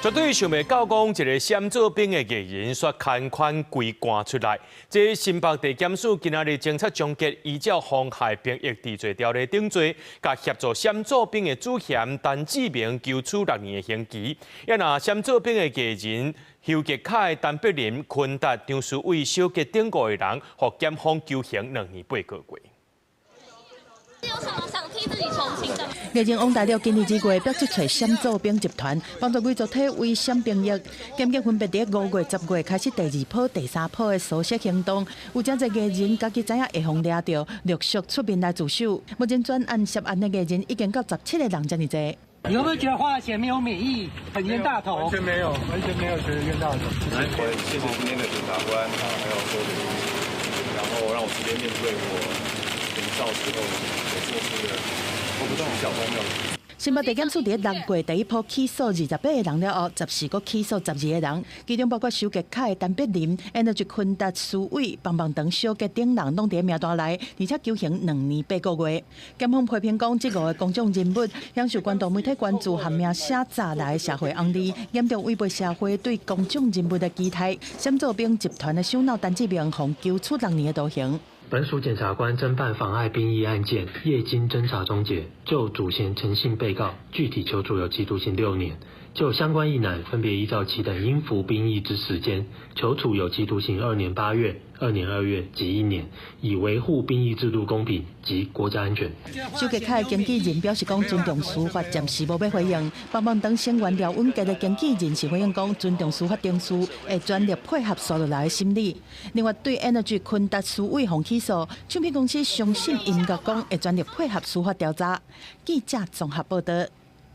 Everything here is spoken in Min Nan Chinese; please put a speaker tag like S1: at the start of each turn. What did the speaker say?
S1: 絕對想袂到講，一個閃做兵的藝人煞牽款規棺出來。這新北地檢署今仔日偵查終結，依照妨害兵役治罪條例定罪，共協助閃做兵的主嫌陳志明求處6年的刑期。啊若閃做兵的藝人修傑楷、陳柏霖、坤達、張書偉、小傑等五個人，予檢方求刑2年8個月。
S2: 有什麼想替自己澄清的？
S3: 藝人王大陸今年2月逼出揣閃做兵集團，幫助偽造體位閃兵役。檢警分別佇5月、10月開始第二波、第三波的搜索行動，有誠濟藝人家己知影會予掠著，陸續出面來自首。目前全案涉案的藝人已經到17個人遮爾濟。
S4: 你會不會覺得花了錢沒有免疫，很冤大頭？
S5: 完全沒有，完全沒有覺得冤大頭。
S6: 我謝謝今天的檢察官啊，還有所有的律師，然後讓我直接面對我年少時候所做出的小荒謬。
S3: 新北地檢署佇6月第一波起訴28個人了後，14閣起訴12個人，其中包括修傑楷、陳柏霖、Energy 坤達、蘇偉、棒棒糖、小傑等人，攏佇名單內，而且求刑2年8個月。檢方批評講，這五个公眾人物享受關注媒體關注和名聲乍來的社會紅利，嚴重違背社會對公眾人物的期待。閃做兵集團的首腦陳志明，予求處6年的徒刑。
S7: 本署檢察官偵辦妨礙兵役案件，業經偵查終結，就主嫌陳姓被告具體求處有期徒刑6年，就相關役男分別依照其等應服兵役之時間，求處有期徒刑2年8月、2年2月及1年，以維護兵役制度公平及國家安全。
S3: 修傑楷的經紀人表示講尊重司法，暫時無欲回應。棒棒糖成員廖穩傑的經紀人是回應講尊重司法程序，會全力配合紲落來的審理。另外，對 Energy 坤達蘇偉予起訴，唱片公司相信音樂講會全力配合司法調查。記者綜合報道。